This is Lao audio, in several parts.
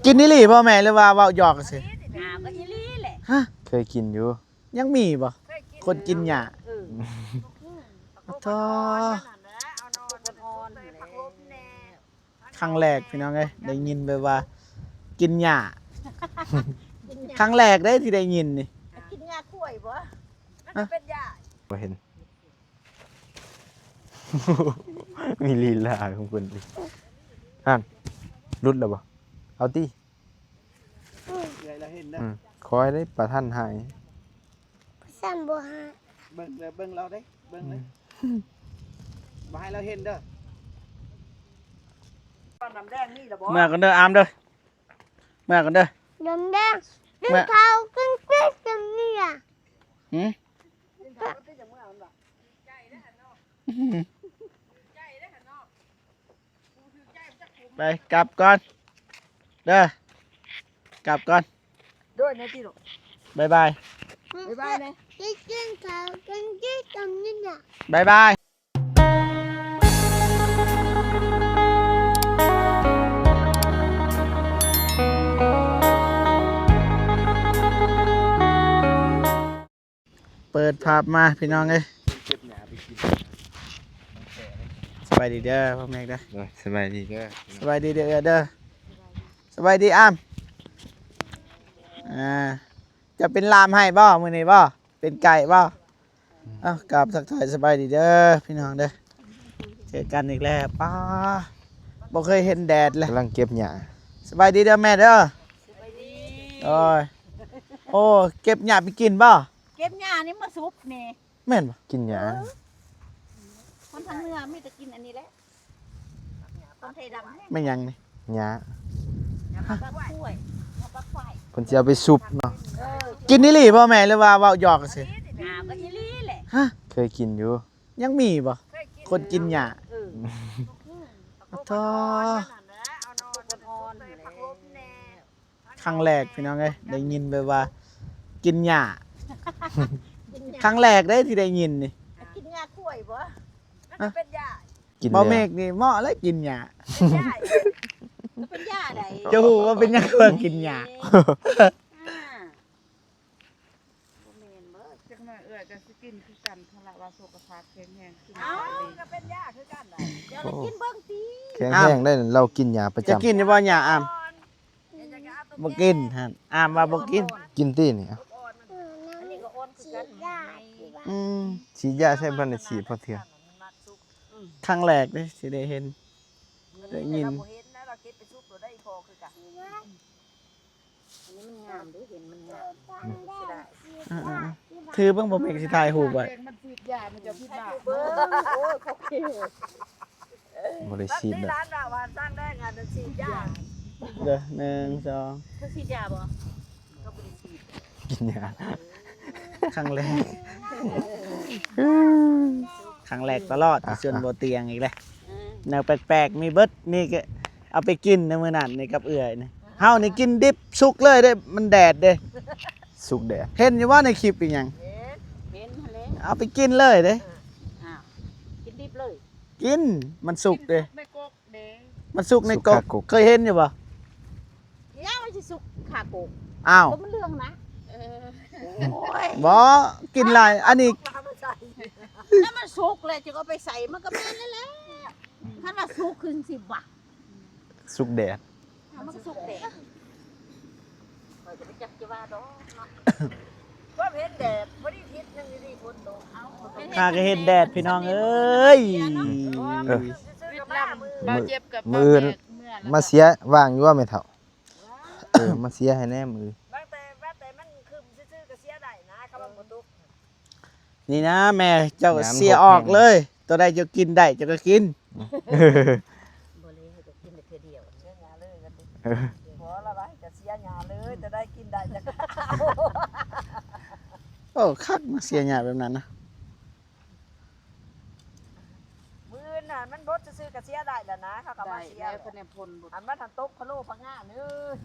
ກິນອີ່ຫຼີບໍ່ແມ່ ຫຼືວ່າເວົ້າຫຍອກຊື່? ຫາກໍອີ່ຫຼີແຫຼະ. ຮະ? ເຄີຍກິນຢູ່. ຍັງມີບໍ່? ເຄີຍກິນ ຄົນກິນຫຍ້າ. ເອີ. ໂອ້ໂທ. ຄັ້ງແລກພີ່ນ້ອງເອີຍ ໄດ້ຍິນແບບວ່າກິນຫຍ້າ. ຄັ້ງແລກເດ້ທີ່ໄດ້ຍິນນີ້. ກິນຫຍ້າກ້ວຍບໍ່? ມັນເປັນຫຍ້າ. ບໍ່ເຫັນ. ມີລີລາຂອງເພິ່ນອີກ. ຫັ້ນ ຫຼຸດແລ້ວບໍ່? ເອົາຕິ. ເອີຍ ລາວເຫັນເດີ. ອືມ ຄອຍໄດ້ປະທັນໃຫ້. ຊັ້ນບໍ່ໃຫ້. ເບິ່ງເດີ ເບິ່ງລາວເດ້ ເບິ່ງເດີ. ອືມ ບໍ່ໃຫ້ລາວເຫັນເດີ. ນ້ຳແດງມີແລ້ວບໍ່? ເມືອກ່ອນເດີ ອາມເດີ. ເມືອກ່ອນເດີ ນ້ຳແດງ. ເມືອ ກິນເຂົ້າກິນເປັດກັນນີ້ລະ. ຫື? ໄປ ກັບກ່ອນເດີ ກັບກ່ອນ. ໂດຍ ແນ່ຕິລູກ. ບາຍບາຍ. ບາຍບາຍແນ່. ກິນເຂົ້າກິນເປັດກັນນີ້ລະ. ບາຍບາຍ. ເປີດພາບມາພີ່ນ້ອງເອີຍ. ສະບາຍດີເດີພໍ່ແມ່ເດີ. ໂດຍ ສະບາຍດີເດີ. ສະບາຍດີເດີເອື້ອຍເດີ. ສະບາຍດີອາມ. ອ່າ ຈະເປັນລາມໃຫ້ບໍ່ມື້ນີ້ບໍ່? ເປັນໄກ່ບໍ່? ເອົ້າ ກາບທັກທາຍສະບາຍດີເດີພີ່ນ້ອງເດີ. ເຈີກັນອີກແລ້ວ. ປ້າ ບໍ່ເຄີຍເຫັນແດດເລີຍ. ກຳລັງເກັບຫຍ້າ. ສະບາຍດີເດີແມ່ເດີ. ສະບາຍດີ. ໂອ້ຍ ໂອ້ ເກັບຫຍ້າໄປກິນບໍ່? ເກັບຫຍ້ານີ້ມາຊຸບນີ້. ແມ່ນບໍ່? ກິນຫຍ້າ. ເອີ ຄົນທາງເໜືອມີແຕ່ກິນອັນນີ້ແຫຼະ. ຄົນໄທດຳແຮງ. ແມ່ນຫຍັງນີ້? ຫຍ້າ. ຫຍ້າປັກກ້ວຍ ຫຍ້າປັກໄຟ. ເພິ່ນຊິເອົາໄປຊຸບເນາະ. ເອີ ກິນອີ່ຫຼີບໍ່ແມ່ ຫຼືວ່າເວົ້າຫຍອກຊື່? ຫາກໍອີ່ຫຼີແຫຼະ. ຮະ? ເຄີຍກິນຢູ່. ຍັງມີບໍ່? ເຄີຍກິນ. ຄົນກິນຫຍ້າ. ເອີ ໂອ້ໂທ. ຄັ້ງແລກພີ່ນ້ອງເອີຍ ໄດ້ຍິນແບບວ່າກິນຫຍ້າ. ກິນຫຍ້າ. ຄັ້ງແລກເດ້ທີ່ໄດ້ຍິນນີ້. ກິນຫຍ້າກ້ວຍບໍ່? ມັນເປັນຫຍ້າ. ກິນ ບໍ່ເມກນີ້ເໝາະແລ້ວກິນຫຍ້າ. ເປັນຫຍ້າໃດ? ຈະຮູ້ວ່າເປັນຫຍັງວ່າກິນຫຍ້າ. ບໍ່ແມ່ນເບີດ. ຈັກໜ້ອຍເອື້ອຍກໍຊິກິນຄືກັນຫັ້ນລະ ວ່າສຸຂະພາບແຂງແຮງຂຶ້ນ. ເອົ້າ ກໍເປັນຫຍ້າຄືກັນໄດ. ເຈົ້າລະກິນເບິ່ງຕິ. ແຂງແຮງໄດ໋ ລາວກິນຫຍ້າປະຈຳ. ຈະກິນຢູ່ບໍ່ຫຍ້າອາມ? ບໍ່ກິນຫັ້ນ ອາມວ່າບໍ່ກິນ. ກິນຕິນີ້. ອັນນີ້ກໍອ່ອນຄືກັນ. ອືມ ສີດຢາໃສ່ ບໍ່ໄດ້ສີດພໍເທື່ອ. ຄັ້ງແລກເດ້ຊິໄດ້ເຫັນ ໄດ້ຍິນ. ລາວບໍ່ເຫັນນະ ລາວເກັບໄປຊຸບໂລດໄດ໋ ອີ່ພໍ່ຄືກັນ. ອັນນີ້ມັນງາມເດ້ ເຫັນມັນງາມ. ອືມ ເສຍດາຍ. ເອີໆໆ ຖືເບິ່ງ ບໍ່ແມ່ນຊິຖ່າຍຮູບໄວ້. ມັນສີດຢາ ມັນຈະຜິດບາບ. ເບິ່ງ ໂອ້ຍ ເຂົາເຄ. ບໍ່ໄດ້ສີດດອກ. ຮ້ານວ່າ ວ່າສ້າງແດງ ອັນນັ້ນສີດຢາ. ເດີ ໜຶ່ງ ສອງ. ເຂົາສີດຢາບໍ່? ເຂົາບໍ່ໄດ້ສີດ. ກິນຫຍ້າ. ຄັ້ງແລກ ຄັ້ງແລກຕະຫຼອດ. ອ່ະ ທີ່ສວນບໍ່ຕຽງອີກແລ້ວ. ອືມ ແນວແປກໆ ມີເບິດ. ນີ້ກໍເອົາໄປກິນໃນມື້ນັ້ນນີ້ກັບເອື້ອຍນີ້. ເຮົານີ້ກິນດິບສຸກເລີຍເດ້ ມັນແດດເດ້. ສຸກແດດ. ເຫັນຢູ່ບໍ່ໃນຄລິບອີ່ຫຍັງ? ເຫັນ ເຫັນຫັ້ນແຫຼະ. ເອົາໄປກິນເລີຍເດ້. ເອີ ອ້າວ ກິນດິບເລີຍ. ກິນ ມັນສຸກເດ້. ໃນກົກເດ້. ມັນສຸກໃນກົກ. ສຸກຄາກົກ. ເຄີຍເຫັນຢູ່ບໍ່? ຍາວ ມັນຊິສຸກຄາກົກ. ອ້າວ ກໍມັນເຫຼືອງນະ. ເອີ ໂອ້ຍ ບໍ່ ກິນຫຼາຍ ອັນນີ້. ແລ້ວມັນສຸກແລ້ວຈຶ່ງເອົາໄປໃສ່ ມັນກໍແມ່ນນັ້ນແຫຼະ. ຄັນວ່າສຸກຄືຊິບະ ສຸກແດດ. ມັນກໍສຸກແດດ. ຂ້ອຍກໍບໍ່ຈັກຈະວ່າດອກເນາະ. ກໍເຫັນແດດ ພໍດີທິດໜຶ່ງຢູ່ດີຝົນຕົກ. ເອົ້າ ຂ້າກໍເຫັນແດດພີ່ນ້ອງເອີຍ. ເອີ ມື້ອື່ນມາເສຍວ່າງຢູ່ວ່າແມ່ເຖົ້າ. ເອີ ມາເສຍໃຫ້ແດ່ມື້ອື່ນ. ວ່າແຕ່ ວ່າແຕ່ມັນຄຶ້ມຊື່ໆ ກໍເສຍໄດ້ນະ ຄັນວ່າບໍ່ຕົກ. ນີ້ນະແມ່ເຈົ້າເສຍອອກເລີຍ. ໂຕໃດເຈົ້າກິນໄດ້ເຈົ້າກໍກິນ. ບໍ່ເລີຍ ເຮົາກໍກິນແຕ່ເທື່ອດຽວ. ເສຍຫຍ້າເລີຍ. ເອີ ບໍ່ລະວ່າຈະເສຍຫຍ້າເລີຍ ໂຕໃດກິນໄດ້ຈະເອົາ. ໂອ້ ຄັກນະ ເສຍຫຍ້າແບບນັ້ນນະ. ມື້ອື່ນຫັ້ນມັນບົດຊື່ໆ ກໍເສຍໄດ້ແລ້ວນະ ເຂົາກໍມາເສຍ. ອັນມັນຫັ້ນຕົກພະໂລພະງານເອີຍ.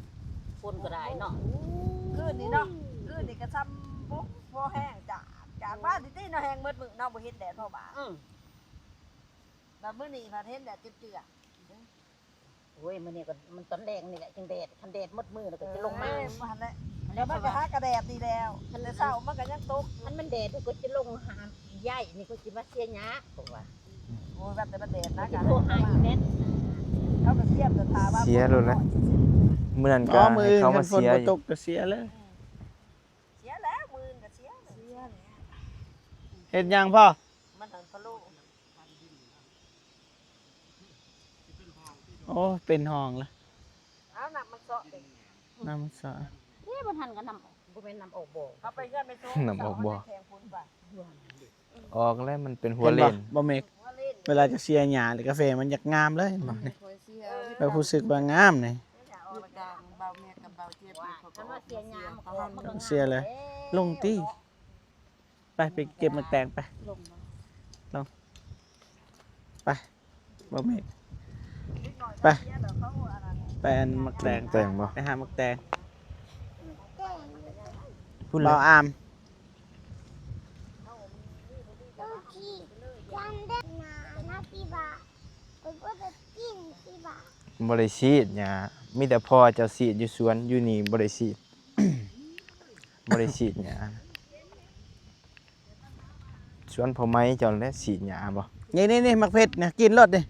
ຝົນກໍໄດ້ເນາະ ຄືນນີ້ເນາະ. ຄືນນີ້ກໍຊ່ຳບໍ່ພໍແຮງ ຈາກ ຈາກມາຕິໆ ເນາະ ແຮງໝົດມື້ເນາະ ບໍ່ເຫັນແດດພໍບາດ. ອື ບາດມື້ນີ້ພັດເຫັນແດດເຈື່ອ. ໂອ້ຍ ມື້ນີ້ກໍມັນຕອນແລງນີ້ແຫຼະຈຶ່ງແດດ ຄັນແດດໝົດມື້ແລ້ວກໍຈະລົງມາ ເອີ ຫັ້ນແຫຼະ ແລ້ວມັນກໍຫາກະແດດນີ້ແລ້ວ ແຕ່ເຊົ້າມັນກໍຍັງຕົກຢູ່ ຄັນມັນແດດກໍຈະລົງຫາໃຫຍ່ນີ້ກໍຊິມາເສຍຫຍ້າ ເພາະວ່າ ໂອ້ຍ ວ່າແຕ່ມັນແດດນະ ກໍໂທຫາອີແມັດ ເຂົາກໍສຽມແຕ່ຖ້າວ່າ ເສຍໂລດແຫຼະ ມື້ນັ້ນກໍໃຫ້ເຂົາມາເສຍຢູ່ ຕກກໍເສຍເລີຍ ເສຍແລ້ວ ມື້ອື່ນກໍເສຍ ເສຍແລ້ວ ເຮັດຫຍັງພໍ່? ມັນຫັ້ນພະໂລ ໂອ້ ເປັນຫ້ອງລະ ເອົານ້ຳມັນເຊາະເດ້ ນ້ຳມັນເຊາະ ເອີ ບໍ່ທັນກໍນ້ຳອອກ ບໍ່ແມ່ນນ້ຳອອກບໍ່ ເຮົາໄປເຮືອນແມ່ໂຊ ນ້ຳອອກບໍ່ ແຂງພຸ້ນວ່າ ອອກແລ້ວ ມັນເປັນຫົວເລນ ບໍ່ເມັກ ເວລາຈະເສຍຫຍ້າ ແລ້ວກາແຟມັນຢາກງາມເລີຍ ເຫັນບໍ່ນີ້ ຂ້ອຍເສຍ ແບບຮູ້ສຶກວ່າງາມນີ້ ຢູ່ກາງເບົາເມັກກັບເບົາເຈັບນີ້ ເຂົາກໍອອກມາເສຍ ເຂົາເສຍແລ້ວ ລົງຕິ ໄປ ໄປເກັບໝາກແຕງໄປ ລົງ ໄປ ບໍ່ເມັກ ໄປ ໄປອັນໝາກແຕງ ແຕງບໍ່ ໄປຫາໝາກແຕງ ພຸ້ນແຫຼະ ເບົາອາມ ບໍ່ໄດ້ສີດຫຍ້າ ມີແຕ່ພໍ່ເຈົ້າສີດຢູ່ສວນ ຢູ່ນີ້ບໍ່ໄດ້ສີດ ບໍ່ໄດ້ສີດຫຍ້າ ສວນພໍ່ໄໝເຈົ້າແຫຼະສີດຫຍ້າບໍ່ ນີ້ໆໆ ໝາກເຜັດນະ ກິນໂລດນີ້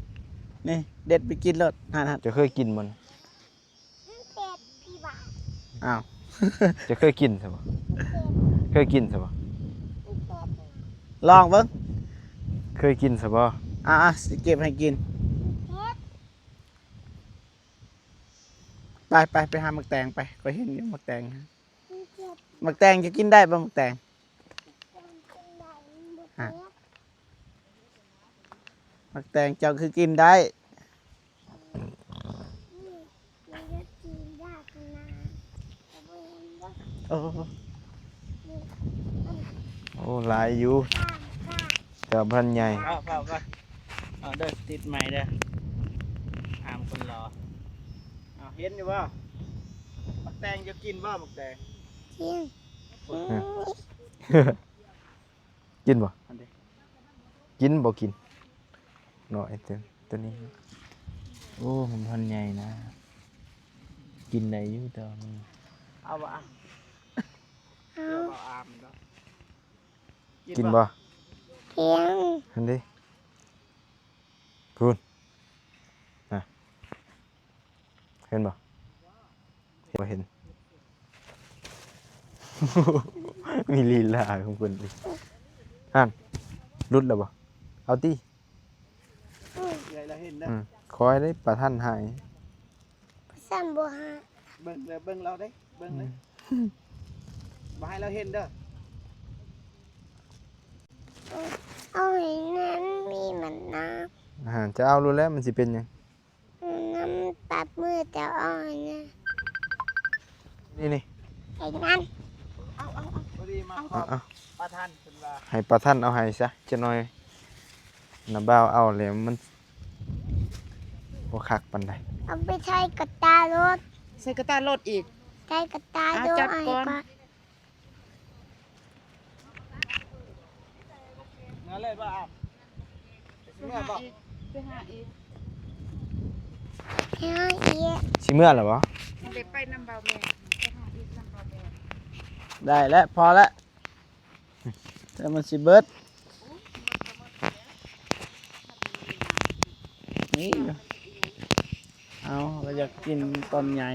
ນີ້ເດັດໄປກິນໂລດ ຫັ້ນໆ ເຈົ້າເຄີຍກິນບໍ່? ມັນເຜັດພີ່ບາດ ອ້າວ ເຈົ້າເຄີຍກິນຊະບໍ່? ເຄີຍກິນຊະບໍ່? ມັນເຜັດ ລອງເບິ່ງ ເຄີຍກິນຊະບໍ່? ອ່າໆ ຊິເກັບໃຫ້ກິນ ມັນເຜັດ ໄປໆ ໄປຫາໝາກແຕງໄປ ຂ້ອຍເຫັນຢູ່ໝາກແຕງ ມັນເຜັດ ໝາກແຕງຈະກິນໄດ້ບໍ່ ໝາກແຕງ? ແຕງກິນໄດ້ ມັນບໍ່ເຜັດ ໝາກແຕງເຈົ້າຄືກິນໄດ້? ໂອ້ ໂອ້ ຫຼາຍຢູ່ ແຕ່ວ່າບໍ່ທັນໃຫຍ່ ເອົາ ເອົາ ເອົາເດີ ຕິດໃໝ່ເດີ ອາມຄົນຫຼໍ່ ເອົາ ເຫັນຢູ່ບໍ່? ໝາກແຕງຈະກິນບໍ່ ໝາກແຕງ? ກິນ ກິນບໍ່? ອັນເດ ກິນບໍ່ກິນ? ນ້ອຍເຕີ ໂຕນີ້ ໂອ້ ມັນພັນໃຫຍ່ນະ ກິນໄດ້ຢູ່ ແຕ່ວ່າມັນ ເອົາບໍ່? ເອົາ ກິນບໍ່? ກິນບໍ່? ກິນ ຫັ້ນເດ ພຸ້ນ ນະ. ເຫັນບໍ່? ເຫັນບໍ່? ເຫັນ ມີລີລາຂອງເພິ່ນອີກ ຫັ້ນ ຫຼຸດແລ້ວບໍ່? ເອົາຕິ ເອີ ເອື້ອຍລາວເຫັນເດີ ອືມ ຄອຍໄດ້ປະທັນໃຫ້ ຊັ້ນບໍ່ໃຫ້ ເບິ່ງເດີ ເບິ່ງລາວເດ້ ເບິ່ງເດີ ອືມ ບໍ່ໃຫ້ລາວເຫັນເດີ ເອົາໃຫ້ນັ້ນ ມີມັນນະ ອ່າ ຈະເອົາໂລດແຫຼະ ມັນຊິເປັນຫຍັງ? ນ້ຳປັດມືເຈົ້າອ່ອນນະ ນີ້ໆ ໃສ່ນັ້ນ ເອົາ ເອົາ ເອົາ ເອົາ ປະທັນເພິ່ນວ່າ ໃຫ້ປະທັນເອົາໃຫ້ຊະ ຈັກໜ້ອຍ ນ້າບ່າວເອົາແລ້ວມັນບໍ່ຄັກປານໃດ ເອົາໄປໃສ່ກະຕ່າລົດ ໃສ່ກະຕ່າລົດອີກ ໃສ່ກະຕ່າ ອ່າ ລົດ ຈັບກ່ອນ ເອົາໃຫ້ກ່ອນ. ເມືອເລີຍບໍ່ອາມ? ຊິເມືອບໍ່? ໄປຫາອີກ ໄປຫາອີກ ຊິເມືອແລ້ວບໍ່? ມັນໄດ້ໄປນຳບ່າວແມ່ ໄປຫາອີກນຳບ່າວແມ່ ໄດ້ແລ້ວ ພໍແລ້ວ ແຕ່ມັນຊິເບິດ ນີ້ ເອົາ ກໍຢາກກິນຕອນໃຫຍ່.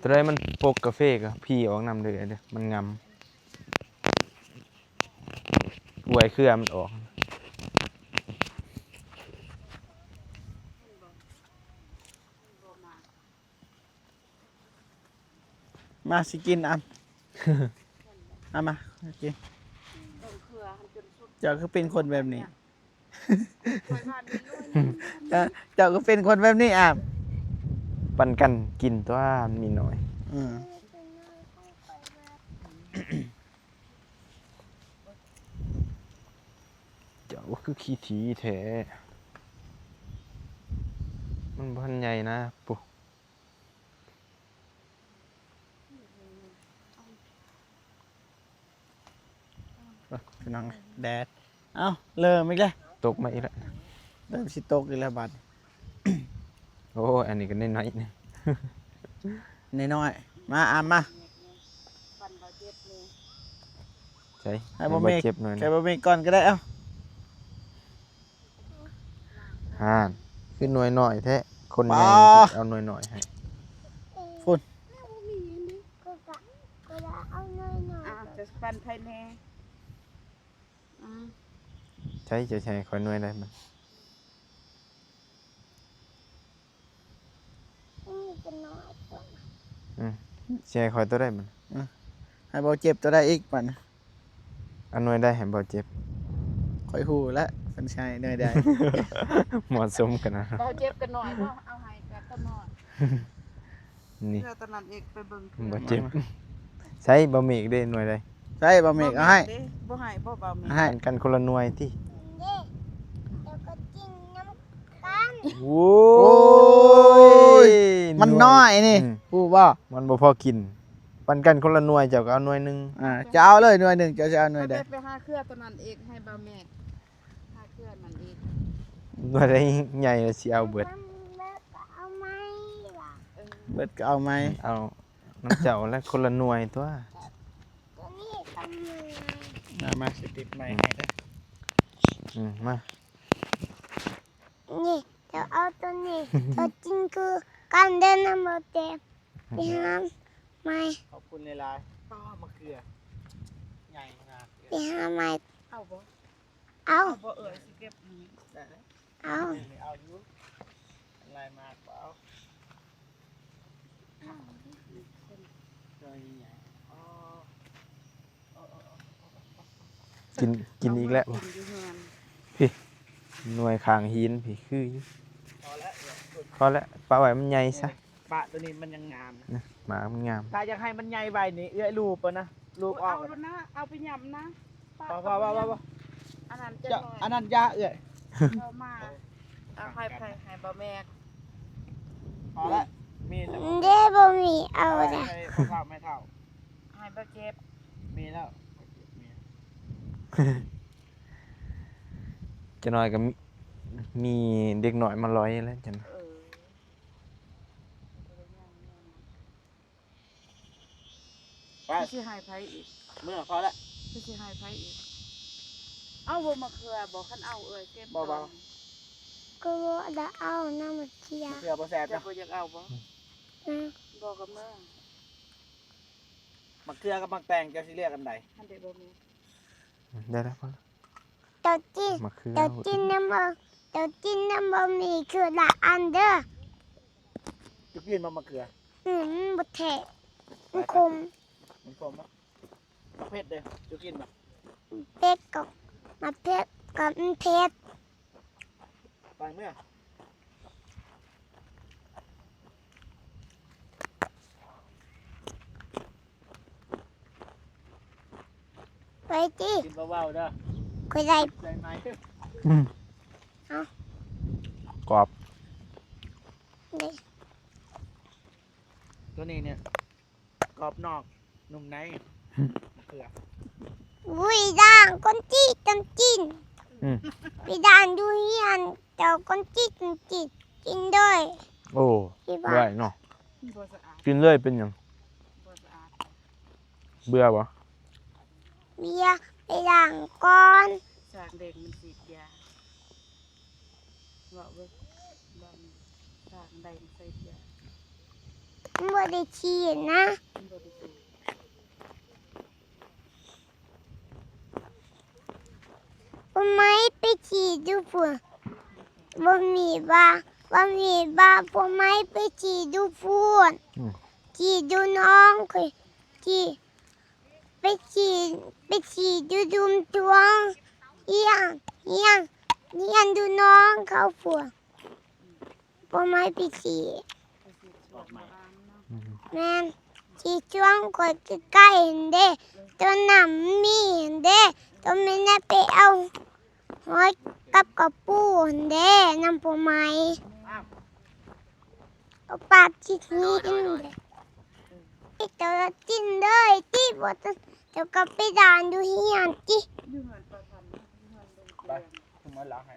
ຕົວໃດມັນປົກກາເຟກໍພີອອກນຳເດີ ເດີ ມັນງຳ ອວຍເຄືອມັນອອກ. ມາ ຊິກິນ ອຳ ເອົາມາ ກິນ. ເຈົ້າຄືເປັນຄົນແບບນີ້? ເຈົ້າຄືເປັນຄົນແບບນີ້ ອຳ? ປັນກັນກິນຕົວະ ມີນ້ອຍ. ອືມ. ເຈົ້າຄືຂີ້ຖີ່ແທ້. ມັນບໍ່ທັນໃຫຍ່ນະ ພຸ້ນ. ເອີ ພີ່ນ້ອງ ແດດ. ເອົ້າ ເລີ່ມອີກແລ້ວ. ຕົກມາອີກແລ້ວ ເລີ່ມຊິຕົກອີກແລ້ວບາດນີ້. ໂອ້ຍ ອັນນີ້ກໍນ້ອຍໆ ນ້ອຍໆ ມາ ອາມ ມາ. ໃສ ໃຫ້ບໍ່ເມກ ໃຫ້ບໍ່ເມກກ່ອນກໍໄດ້ ເອົ້າ. ຫັ້ນ ຄືໜ່ວຍນ້ອຍແທ້ ຄົນໃຫຍ່ ປາ ເອົາໜ່ວຍນ້ອຍໃຫ້ ພຸ້ນ. ເອົາໜ່ວຍນ້ອຍ ອ້າວ ຈະປັນໃຜແດ່? ອືມ ໃສ ຈະໃຫ້ຂ້ອຍໜ່ວຍໃດມັນ? ອືມ ຊິໃຫ້ຂ້ອຍໂຕໃດມັນ? ອືມ ໃຫ້ບໍ່ເຈັບໂຕໃດອີກບັດ? ເອົາໜ່ວຍໃດໃຫ້ບໍ່ເຈັບ? ຂ້ອຍຮູ້ແລ້ວ ເພິ່ນໃຫ້ໜ່ວຍໃດ ເໝາະສົມກັນນະ. ບໍ່ເຈັບກໍໜ່ອຍເນາະ ເອົາໃຫ້ກໍຕະໝໍ້. ນີ້ ເທື່ອຕອນນັ້ນເອກໄປເບິ່ງເທື່ອ ບໍ່ເຈັບ. ໃສ ບໍ່ເມກເດ້ ໜ່ວຍໃດ? ໃສ ບໍ່ເມກ ເອົາໃຫ້ ບໍ່ເມກເດ້ ບໍ່ໃຫ້ບໍ່ ບໍ່ເມກ ໃຫ້ກັນຄົນລະໜ່ວຍຕິ. ໂອ້ຍ ມັນນ້ອຍນີ້ ອືມ ຮູ້ບໍ່? ມັນບໍ່ພໍກິນ ປັນກັນຄົນລະໜ່ວຍ ເຈົ້າກໍເອົາໜ່ວຍໜຶ່ງ. ອ່າ ເຈົ້າເອົາເລີຍໜ່ວຍໜຶ່ງ ເຈົ້າຊິເອົາໜ່ວຍໃດ? ໄປຫາເຄືອຕົວນັ້ນເອກ ໃຫ້ບ່າວແມກ ຫາເຄືອນັ້ນເອກ ໜ່ວຍໃດໃຫຍ່ລະຊິເອົາເບິດ. ເບິດກໍເອົາໃໝ່ລະ ເອີ ເບິດກໍເອົາໃໝ່ ເອົານຳເຈົ້າແຫຼະ ຄົນລະໜ່ວຍຕົວະ. ຕົວນີ້ກໍມີ ມາ ມາ ຊິຕິດໃໝ່ໃຫ້ເດີ. ອືມ ມາ ນີ້ ເຈົ້າເອົາຕົວນີ້ ຕົວຈິງຄືກັນເດີນຳບໍ່ແຕກ. ໄປຫາໃໝ່ ຂອບຄຸນຫຼາຍໆ. ປ້າ ມະເຂືອໃຫຍ່ຂະໜາດ ໄປຫາໃໝ່ ເອົາບໍ່? ເອົາ ເອົາບໍ່ເອື້ອຍ ຊິເກັບໃຫ້. ໄດ້ ເອົາ ເອົາຢູ່ ຫຼາຍມາກບໍ່ເອົາ. ອໍ ກິນ ກິນອີກແລ້ວ ກິນຢູ່ເຮືອນ ພີ້ ໜ່ວຍຂ້າງຫີນພີ້ ຄືຢູ່. ພໍແລ້ວ ພໍແລ້ວ ປະໄວ້ມັນໃຫຍ່ຊະ. ປະໂຕນີ້ມັນຍັງງາມນະ ໝາກມັນງາມ. ຖ້າຢາກໃຫ້ມັນໃຫຍ່ໄວນີ້ ເອື້ອຍລູບເອົານະ ລູບອອກ. ເອົານະ ເອົາໄປຫຍ້ຳນະ. ພໍ ພໍ ພໍ ພໍ ອັນນັ້ນຈະ ເຈົ້າ ໜ້ອຍ ອັນນັ້ນຢ່າເອື້ອຍ ເອົາມາ ເອົາໃຫ້ໃຜ? ໃຫ້ບ່າວແມກ. ພໍແລ້ວ ມີແລ້ວ ເດ້ ບໍ່ມີ ເອົາແລ້ວ ໃຫ້ພໍ່ເຖົ້າແມ່ເຖົ້າ ໃຫ້ບ່າວເຈັບ. ມີແລ້ວ ຈັກໜ້ອຍກໍມີ ມີເດັກນ້ອຍມາລອຍແລ້ວຈັ່ງ. ເອີ ໄປ ຄືຊິໃຫ້ໃຜອີກ? ເມືອພໍແລ້ວ ຄືຊິໃຫ້ໃຜອີກ? ເອົາບໍ່ ມະເຂືອບໍ່? ຄັນເອົາເອື້ອຍເກັບ ບໍ່ ບໍ່ ກໍບໍ່ໄດ້ເອົານຳ ມະເຂືອ ມະເຂືອບໍ່ແຊບ. ເຈົ້າບໍ່ຢາກເອົາບໍ່? ອືມ ບໍ່ກໍເມືອ. ໝາກເຂືອກັບໝາກແຕງ ເຈົ້າຊິເລືອກອັນໃດ? ອັນໃດບໍ່ມີ ໄດ້ແລ້ວ ພໍແລ້ວ. ເຈົ້າກິນ ໝາກເຂືອ ເຈົ້າກິນນຳບໍ່ ເຈົ້າກິນນຳບໍ່ມີຄືລະອັນເດີ. ເຈົ້າກິນບໍ່ໝາກເຂືອ? ອືມ ມັນບໍ່ແທະ ມັນຂົມ. ມັນຂົມບໍ່? ໝາກເຜັດເດ້ ເຈົ້າກິນບໍ່? ເຜັດກໍ ໝາກເຜັດກໍມັນເຜັດ. ໄປເມືອ ໄປຕິ ກິນເບົາໆເດີ ຂ້ອຍໄດ້ ໃສ່ໄໝ ອືມ ເອົາ ກອບ ນີ້ ຕົວນີ້ເນຍ ກອບນອກນຸ່ມໃນ ເຄືອ ອຸ້ຍ ດ່າງຄົນຈີນ ຄົນຈີນ ອືມ ໄປດ່າງຢູ່ເຮືອນເຈົ້າ ຄົນຈີນ ຄົນຈີນ ກິນເລີຍ. ໂອ້ ກິນເລີຍເນາະ ບໍ່ສະອາດ ກິນເລີຍເປັນຫຍັງ? ບໍ່ສະອາດ ເບື່ອບໍ່? ເບື່ອ ໄປລ້າງກ່ອນ ສາກເດັກມັນສີດຢາ. ເວົ້າເບິ່ງ ເວົ້ານີ້ ທາງໃດມັນໃສ່ເສື້ອ ມັນບໍ່ໄດ້ຂີ້ນະ ມັນບໍ່ໄດ້ຂີ້. ພວກໄມ້ໄປຂີ້ຢູ່ພຸ້ນ ບໍ່ມີວ່າ ບໍ່ມີວ່າ ພວກໄມ້ໄປຂີ້ຢູ່ພຸ້ນ ອືມ ຂີ້ຢູ່ໜອງ ຂ້ອຍຂີ້ ໄປຂີ່ ໄປຂີ່ຢູ່ດຸ່ມດວງ ຮຽນ ຮຽນ ຮຽນຢູ່ໜອງເຂົາພຸ້ນ ບໍ່ໄມ້ໄປຂີ່ ອືມ ແມ່ນ ຂີ່ຊ່ວງຂ້ອຍໃກ້ໆຫັ້ນເດ້ ຕົ້ນນ້ຳມີຫັ້ນເດ້ ຕົ້ນແມ່ນໄດ້ໄປເອົາຫອຍກັບກະປູຫັ້ນເດ້ ນຳພໍ່ໄມ້. ເອົາປາກຊິໜີ ໄປເຈົ້າກິນເລີຍຕິ ບໍ່ ເຈົ້າກໍໄປດ່ານຢູ່ເຮືອນຕິ ໄປ. ມາລາວໃຫ້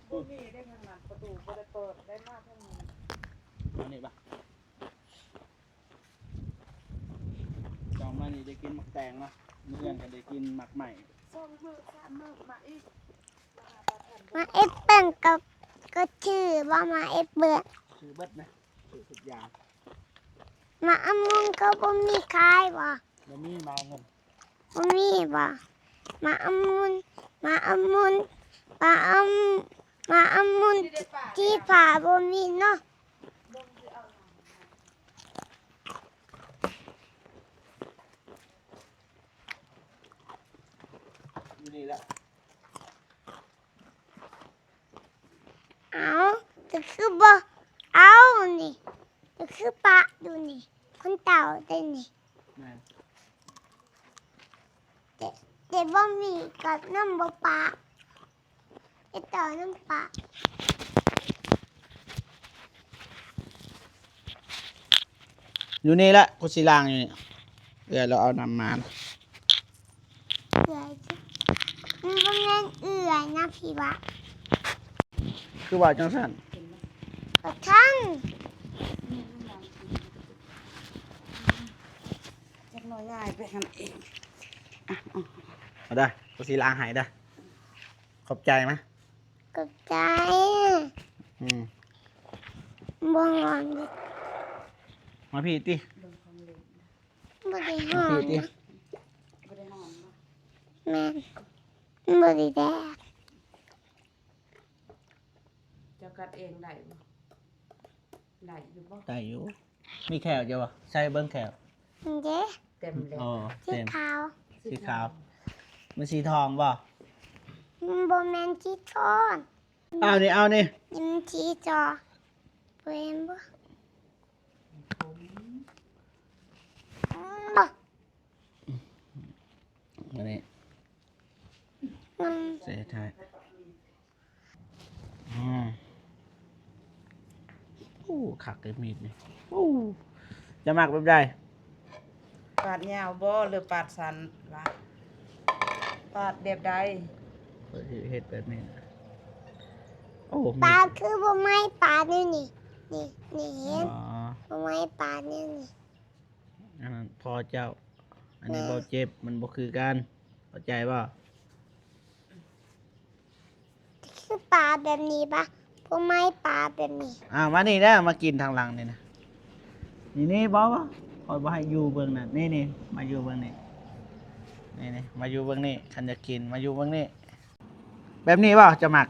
ບໍ່ມີໄດ້ທາງນັ້ນ ປະຕູບໍ່ໄດ້ເປີດ ໄດ້ມາທາງນີ້ ອັນນີ້ປະ ຈອງມານີ້ໄດ້ກິນໝາກແຕງເນາະ ມື້ເຮືອນກໍໄດ້ກິນໝາກໄມ້ ສອງມື້ສາມມື້ມາອີກ ມາເອັດເບິ່ງກໍ ກໍຖືວ່າມາເອັດເບິ່ງ ຖືເບິດນະ ຖືທຸກຢ່າງ ໝາກອະມຸນກໍບໍ່ມີຂາຍບໍ່? ບໍ່ມີໝາກອະມຸນ ບໍ່ມີບໍ່? ໝາກອະມຸນ ໝາກອະມຸນ ໝາກອະ ໝາກອະມຸນທີ່ປ່າບໍ່ມີເນາະ ຢູ່ນີ້ແຫຼະ. ເອົ້າ ກໍຄືບໍ່ເອົານີ້ ກໍຄືປະຢູ່ນີ້ ຄົນເຈົ້າເດ້ນີ້ ແມ່ນ ແຕ່ ແຕ່ບໍ່ມີກໍນຳບໍ່ປະ ເຮັດຕໍ່ນຳປະ ຢູ່ນີ້ແຫຼະ ກູຊິລ້າງຢູ່ນີ້ ເອື້ອຍລາວເອົານ້ຳມາ ເອື້ອຍ ມັນບໍ່ແມ່ນເອື້ອຍນະ ພີ່ວ່າ ຄືວ່າຈັ່ງຊັ້ນ ປະທັນ ຈັກໜ້ອຍຍ້າຍໄປຫັ້ນເອງ ເອົາເດີ ກູຊິລ້າງໃຫ້ເດີ ຂອບໃຈມາ ຂອບໃຈ ອືມ ບໍ່ຮ້ອນເດ ມາພີ້ຕິ ບໍ່ໄດ້ຮ້ອນ ມາພີ້ຕິ ນະ ບໍ່ໄດ້ຮ້ອນບໍ່ ແມ່ນ ມັນບໍ່ໄດ້ແດດ ເຈົ້າກັດເອງໄດ້ບໍ່? ໄດ້ຢູ່ບໍ່? ໄດ້ຢູ່ ມີແຂ້ວເຈົ້າບໍ່? ໃສ່ເບິ່ງແຂ້ວ ເດ້ ເຕັມເລີຍ ອໍ ເຕັມ ສີຂາວ ສີຂາວ ມັນສີທອງບໍ່? ມັນບໍ່ແມ່ນສີທອງ ເອົານີ້ ເອົານີ້ ມັນສີຈອ ເຫັນບໍ່? ອັນນີ້ ມັນ ໃສ່ທ້າຍ ອືມ ໂອ້ ຄັກເດ້ມີດນີ້ ໂອ້ ຈະມັກແບບໃດ? ປາດຍາວບໍ່ ຫຼືປາດສັ້ນລະ? ປາດແບບໃດ? ຂ້ອຍຊິເຮັດແບບນີ້ນະ ໂອ້ ມີດ ປາດຄືບໍ່ໄມ້ປາດແນວນີ້ ນີ້ ນີ້ເຫັນ ອໍ ບໍ່ໄມ້ປາດແນວນີ້ ອັນນັ້ນພໍ່ເຈົ້າ ອັນນີ້ ແມ່ນ ບໍ່ເຈັບ ມັນບໍ່ຄືກັນ ເຂົ້າໃຈບໍ່? ຄືປາແບບນີ້ປະ ພວກໄມ້ປາແບບນີ້ ອ້າວ ມານີ້ເດີ ມາກິນທາງຫຼັງນີ້ນະ ນີ້ໆ ບໍ່ ບໍ່ ຂ້ອຍບໍ່ໃຫ້ຢູ່ເບິ່ງນັ້ນ ນີ້ໆ ມາຢູ່ເບິ່ງນີ້ ນີ້ໆ ມາຢູ່ເບິ່ງນີ້ ຄັນຢາກກິນ ມາຢູ່ເບິ່ງນີ້ ແບບນີ້ບໍ່ ເຈົ້າມັກ?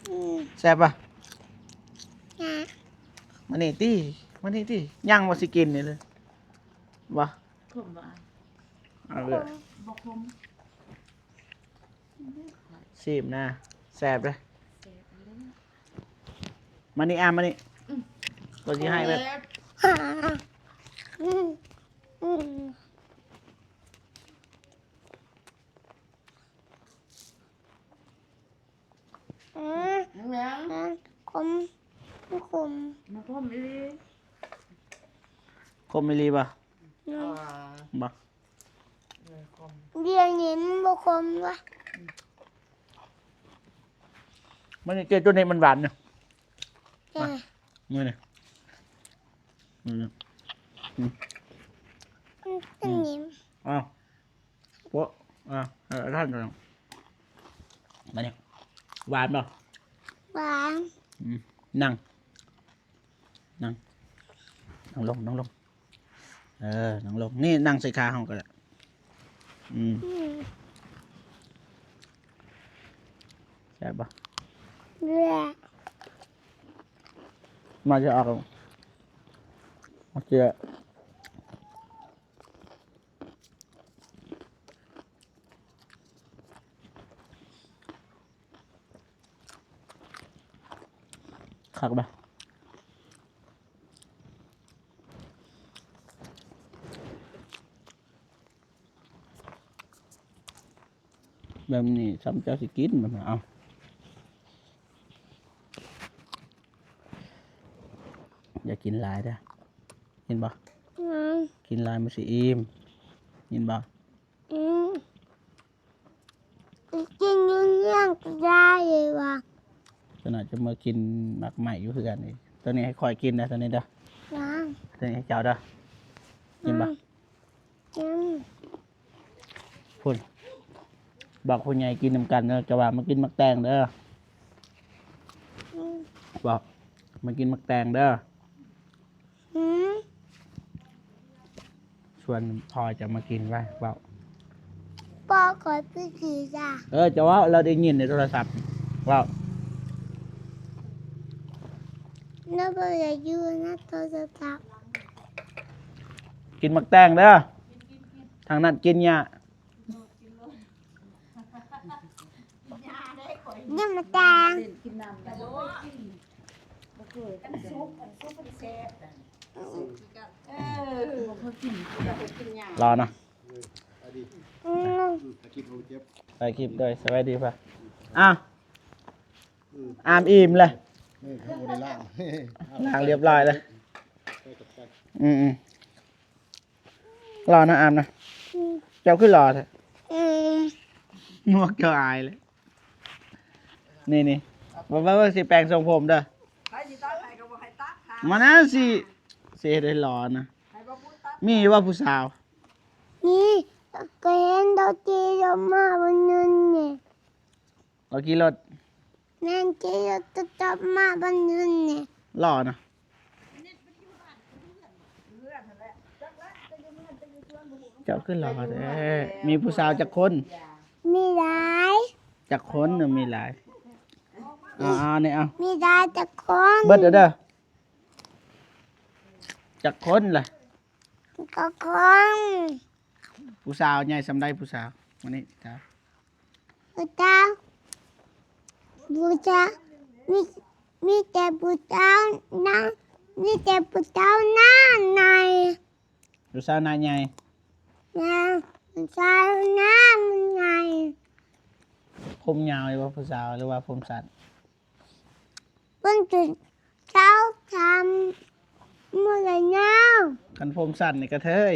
ອືມ ແຊບບໍ່? ຍາກ ມານີ້ຕິ ມານີ້ຕິ ຍັງບໍ່ ຊິກິນນີ້ເລີຍ ບໍ່ ຂົມບໍ່? ເອົາເລີຍ ບໍ່ຂົມ ຊີມນະ ແຊບເດ້ ແຊບເດ້ ມານີ້ ອາ ມານີ້ ອືມ ກໍຊິໃຫ້ເບິດ ແຊບ ອືມ ອືມ ອືມ ແມ່ນຫຍັງ? ອືມ ຂົມ ຂົມ ມັນຂົມອີ່ຫຼີ ຂົມອີ່ຫຼີບໍ່? ອືມ ບໍ່ ເອີ ຂົມ ດຽວນີ້ມັນບໍ່ຂົມວະ ອືມ ມັນເກຕົວນີ້ມັນຫວານຢູ່ ຈ້າ ມານີ້ ອືມ ອືມ ມັນເປັນຫຍັງ? ອ້າວ ໂປະ ອ່າ ເອີ ທ່ານ ມານີ້ ຫວານບໍ່? ຫວານ ອືມ ນັ່ງ ນັ່ງ ນັ່ງລົງ ນັ່ງລົງ ເອີ ນັ່ງລົງ ນີ້ ນັ່ງໃສ່ຂາເຮົາກໍໄດ້ ອືມ ອືມ ແຊບບໍ່? ແຊບ ມາຈະເອົາ ມາເຈ ຄັກບໍ່? ແບບນີ້ຊ້ຳເຈົ້າຊິກິນມັນ ເອົາ ຢ່າກິນຫຼາຍເດີ້ ເຫັນບໍ່? ອືມ ກິນຫຼາຍມັນຊິອີ່ມ ເຫັນບໍ່? ອືມ ກິນຢູ່ນີ້ ຕົວໜ້ອຍຈະມາກິນໝາກໄມ້ຢູ່ເຮືອນນີ້. ຕົວນີ້ໃຫ້ຂ້ອຍກິນເດີ ຕົວນີ້ເດີ. ຍັງ. ຕົວນີ້ໃຫ້ເຈົ້າເດີ. ກິນບໍ່? ອືມ ອືມ. ພຸ້ນ ບອກຜູ້ໃຫຍ່ກິນນຳກັນເດີ ເຈົ້າວ່າມາກິນໝາກແຕງເດີ. ອືມ ບອກມາກິນໝາກແຕງເດີ. ອືມ ຊວນພໍ່ຈະມາກິນໄວ້ ເວົ້າ. ພໍ່ຂໍໄປຂີ່ຊ້າງ. ເອີ ເຈົ້າເວົ້າ ລາວໄດ້ຍິນໃນໂທລະສັບ ເວົ້າ. ລາວບໍ່ໄດ້ຢູ່ໃນໂທລະສັບ. ກິນໝາກແຕງເດີ ທາງນັ້ນກິນຫຍ້າ. ຍັງມາຕາງ. ລໍນະ. ອືມ ຖ່າຍຄລິບເດີ ສະບາຍດີປະ. ອ້າວ ອືມ ອາມອີ່ມແລ້ວ. ເອີ ເຂົາບໍ່ໄດ້ລ້າງ ລ້າງລຽບຮ້ອຍແລ້ວ. ອືມໆ. ຫຼໍ່ນະອາມນະ. ອືມ ເຈົ້າຄືຫຼໍ່ແທ້? ອືມ ໝວກເຈົ້າອາຍເລີຍ. ນີ້ໆ ເບິ່ງໆ ຊິແປງຊົງຜົມເດີ. ໃຜຊິຕັດໃຫ້ກໍບໍ່ໃຫ້ຕັດ ມານະ ຊິ ຊິເຮັດໃຫ້ຫຼໍ່ນະ. ໃຫ້ບໍ່ປູດຕັດ ມີຢູ່ບໍ່ຜູ້ສາວ? ມີ ກໍເຫັນດອກຈີລົມມາວັນໜຶ່ງນີ້. ລາວຂີ່ລົດ. ແມ່ນ ຂີ່ລົດຈອບໆມາບັດນີ້. ຫຼໍ່ນະ. ເຈົ້າຄືຫຼໍ່ແທ້? ມີຜູ້ສາວຈັກຄົນ? ມີຫຼາຍ. ຈັກຄົນ? ມີຫຼາຍ. ເອົາໆ ນີ້ເອົາ. ມີຫຼາຍຈັກຄົນ? ເບິດແລ້ວເດີ. ຈັກຄົນລະ? ຈັກຄົນ? ຜູ້ສາວໃຫຍ່ສ່ຳໃດຜູ້ສາວ? ມານີ້ ຜູ້ສາວ ຜູ້ສາວ ຜູ້ສາວ ມີ ມີແຕ່ຜູ້ສາວໜ້າ ມີແຕ່ຜູ້ສາວໜ້າໃຫຍ່. ຜູ້ສາວໜ້າໃຫຍ່. ແມ່ນ ຜູ້ສາວໜ້າມັນໃຫຍ່. ຜົມຍາວຢູ່ບໍ່ຜູ້ສາວ ຫຼືວ່າຜົມສັ້ນ? ເພິ່ນຊິເຊົາທຳມື້ລະຍາວ. ຄັນຜົມສັ້ນນີ້ກະເທີຍ.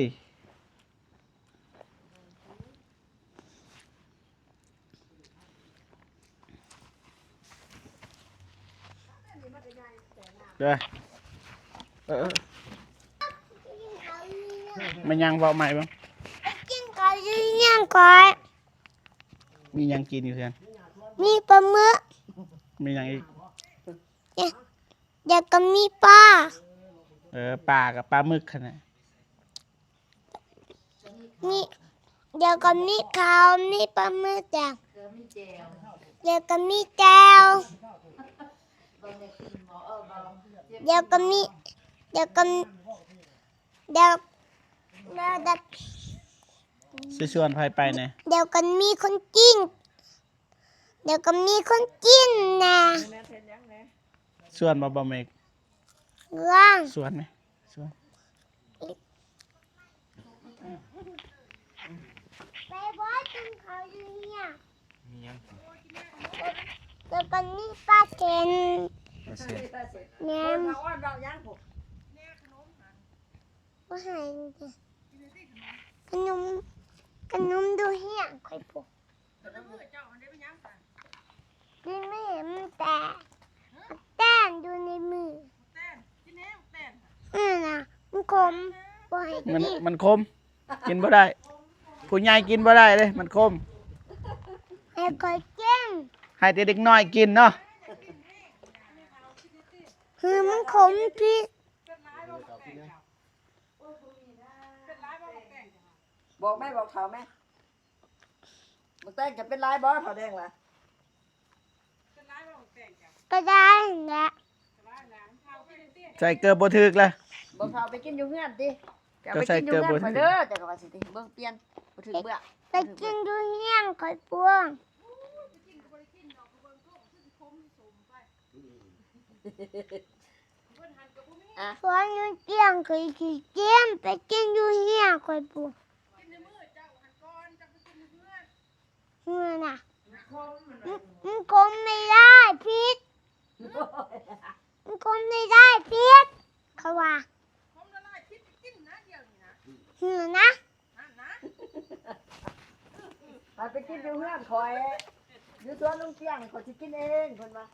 ເດີ ເອີ ເອີ ແມ່ນຫຍັງ ເວົ້າໃໝ່ເບິ່ງ. ກິນເຂົ້າຢູ່ເຮືອນຂ້ອຍ. ມີຫຍັງກິນຢູ່ເຮືອນ? ມີປາໝຶກ. ມີຫຍັງອີກ? ແລ້ວກໍມີປາ. ເອີ ປາກັບປາໝຶກຫັ້ນນະ. ມີ ແລ້ວກໍມີເຂົ້າ ມີປາໝຶກ ແລ້ວກໍມີແຈ່ວ ແລ້ວກໍມີ ແລ້ວກໍ ແລ້ວ ແລ້ວ ຊິຊວນໃຜໄປແດ່? ແລ້ວກໍມີຄົນກິນ. ແລ້ວກໍມີຄົນກິນນະ. ຊວນບໍ່ ບໍ່ເມກ? ຊວນ ຊວນແມະ ຊວນ. ໄປບໍ່ ກິນເຂົ້າຢູ່ເຮືອນ. ມີຫຍັງ? ແລ້ວກໍມີປາເຊັນ. ປາເຊັນ. ແມ່ນ. ບໍ່ໃຫ້ ຂະໜົມ ຂະໜົມຢູ່ເຮືອນຂ້ອຍພຸ້ນ. ກິນມື້ເຈົ້າມັນໄດ້ໄປຫຍັງຊັ້ນ? ກິນມື້ມັນແຕກ ແຕນຢູ່ໃນມື. ແຕນ ກິນແນ່ແຕນ. ເອີນະ ມັນຂົມ ບໍ່ໃຫ້ກິນ. ມັນ ມັນຂົມ ກິນບໍ່ໄດ້. ຜູ້ໃຫຍ່ກິນບໍ່ໄດ້ເດ້ ມັນຂົມ. ໃຫ້ຂ້ອຍກິນ. ໃຫ້ແຕ່ເດັກນ້ອຍກິນເນາະ. ຄືມັນຂົມພິດ. ບອກແມ່ ບອກເຖົ້າແມ່. ບັກແຕງຈະເປັນຫຼາຍບໍ່ ເຖົ້າແດງລະ? ກໍໄດ້ແຫຼະ. ໃສ່ເກີບບໍ່ຖືກລະ. ບັກເຖົ້າໄປກິນຢູ່ເຮືອນຕິ. ເຈົ້າໄປກິນຢູ່ເຮືອນຂ້ອຍເດີ. ເຈົ້າກໍວ່າຊິຕິ ເບິ່ງປ່ຽນ ບໍ່ຖືກເບືອ. ໄປກິນຢູ່ເຮືອນຂ້ອຍພວງ. ອ່ະ ພວງຢູ່ຕຽງຂ້ອຍຂີ້ຕຽມ ໄປກິນຢູ່ເຮືອນຂ້ອຍພວງ. ເຮືອນນະ ມັນ ມັນຄົມໄດ້ຫຼາຍພິດ. ມັນຄົມໄດ້ຫຼາຍພິດ ເຂົາວ່າ. ເຮືອນນະ ໄປ ໄປກິນຢູ່ເຮືອນຂ້ອຍ ຢູ່ສວນລຸງຕຽງ ຂ້ອຍຊິກິນເອງ ເພິ່ນວ່າ.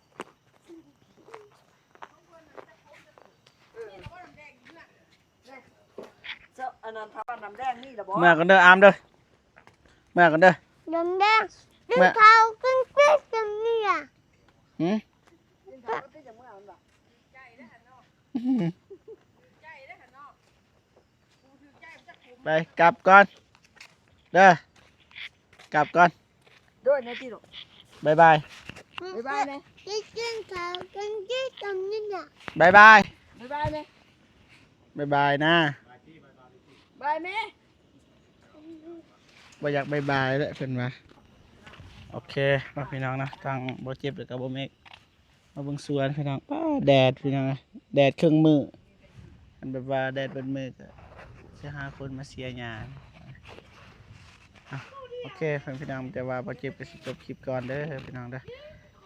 ອັນນັ້ນຖ້າວ່ານ້ຳແດງມີແລ້ວບໍ່? ເມືອກ່ອນເດີ ອາມເດີ ເມືອກ່ອນເດີ ນ້ຳແດງ ເມືອ ກິນເຂົ້າກິນເປັດກັນນີ້ລະ ຫື? ກິນເຂົ້າກໍຄືຈະເມືອ ມັນວ່າ ໄປ ກັບກ່ອນເດີ ກັບກ່ອນ ໂດຍ ແນ່ຕິລູກ ບາຍບາຍ ບາຍບາຍແນ່ ກິນເຂົ້າກິນເປັດກັນນີ້ລະ ບາຍບາຍ ບາຍບາຍແນ່ ບາຍບາຍນາ ບາຍແມ່ ບໍ່ຢາກບາຍບາຍແຫຼະເພິ່ນວ່າ. ໂອເຄເນາະພີ່ນ້ອງເນາະ ທາງບໍ່ເຈັບແລ້ວກໍບໍ່ເມັກ ມາເບິ່ງສວນພີ່ນ້ອງ ປ້າ ແດດພີ່ນ້ອງ ແດດເຄິ່ງມື້ ຄັນແບບວ່າແດດເບິດມື້ກໍຊິຫາຄົນມາເສຍຫຍ້າ. ອ່ະ ໂອເຄເພື່ອນພີ່ນ້ອງ ແຕ່ວ່າບໍ່ເຈັບກໍຊິຈົບຄລິບກ່ອນເດີພີ່ນ້ອງເດີ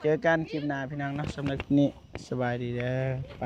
ເຈີກັນຄລິບໜ້າພີ່ນ້ອງເນາະ ສຳລັບຄລິບນີ້ ສະບາຍດີເດີ ໄປ.